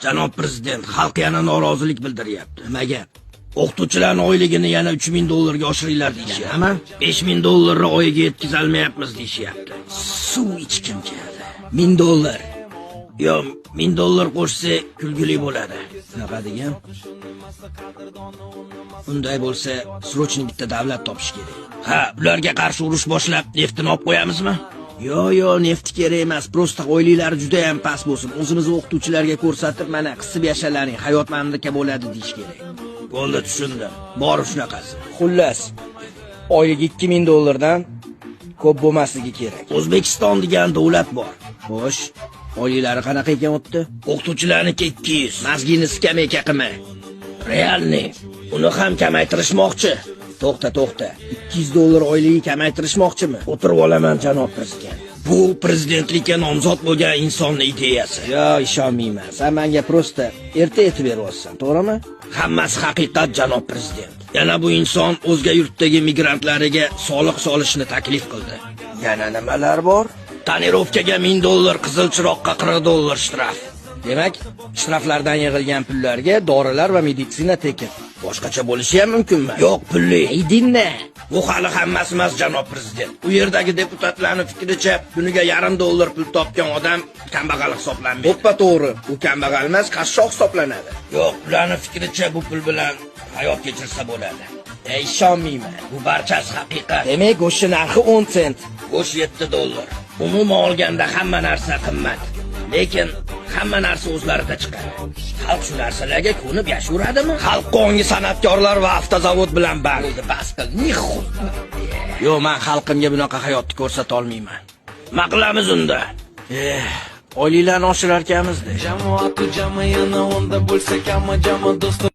Janob prezident, xalq yana norozilik bildiryapti. Nima gap? O'qituvchilarning oyligini yana 3000 dollarga oshiringlar deyishyapti. 5000 dollarni oyiga yetkazolmayapmiz deyishyapti. Suv ichkim keldi. 1000 dollar. Yo, 1000 dollar qo'shsa kulgili bo'ladi. Shunaqa degan. Unday bo'lsa, срочно bitta davlat topish kerak. Ha, ularga qarshi urush boshlab, neftini olib qo'yamizmi? Yo, neft kerak emas. Просто oyliklari juda ham past bo'lsin. O'zimiz o'qituvchilarga ko'rsatib, mana qisib yashalaring, hayot manimdaka bo'ladi deyish kerak. Bo'ldi, tushundim. Bor shunaqasi. Xullas, oylik 2000 dollardan ko'p bo'lmasligi kerak. O'zbekiston degan davlat bor. Xo'sh, oyliklari qanaqa ekan o'tdi? O'qituvchilarniki 200. Мозги ni skameyka qilma. Реальный. Uni ham kamaytirishmoqchi. To'xta, to'xta. 200 dollar oyligi kamaytirishmoqchimi? O'tirib olaman, janob prezident. Bu prezidentlikka nomzod bo'lgan insonning ideyasi. Yo, ishonmayman. Sen menga просто erta aytib beryapsan, to'g'rimi? Hammasi haqiqat, janob prezident. Yana bu inson o'zga yurtdagi migrantlariga soliq solishni taklif qildi. Yana nimalar bor? Тонировка ga 1000 dollar, qizil chiroqqa 40 dollar shtraf. Demak, shtraflardan yig'ilgan pullarga dorilar va meditsina tekin. Boshqacha bo'lishi ham mumkinmi? Yo'q, pulli. Aydinna. Bu hali hammasi emas, janob prezident. U yerdagi deputatlarning fikricha, kuniga yarim dollar pul topgan odam kambag'al hisoblanmaydi. To'ppa to'g'ri. U kambag'al emas, qashshoq hisoblanadi. Yo'q, ularning fikricha bu pul bilan hayot kechirsa bo'ladi. E, ishonmayman. Bu barchasi haqiqat. Demak, go'shtni narxi 10 sent. Go'sht 7 dollar. Umuman olganda hamma narsa qimmat. Lekin hamma narsa o'zlarida chiqadi. Xalq shu narsalarga ko'nib yashayveradimi? Xalq ongi san'atkorlar va avtozavod bilan band. Bo'ldi, bas qil. Нихуй. Yo'q, men xalqimga bunaqa hayotni ko'rsata olmayman. Nima qilamiz unda? Eh, oyliklarni oshirar ekanmiz-da. Jamoatu jami yana onda bo'lsa kami jama do'stlar.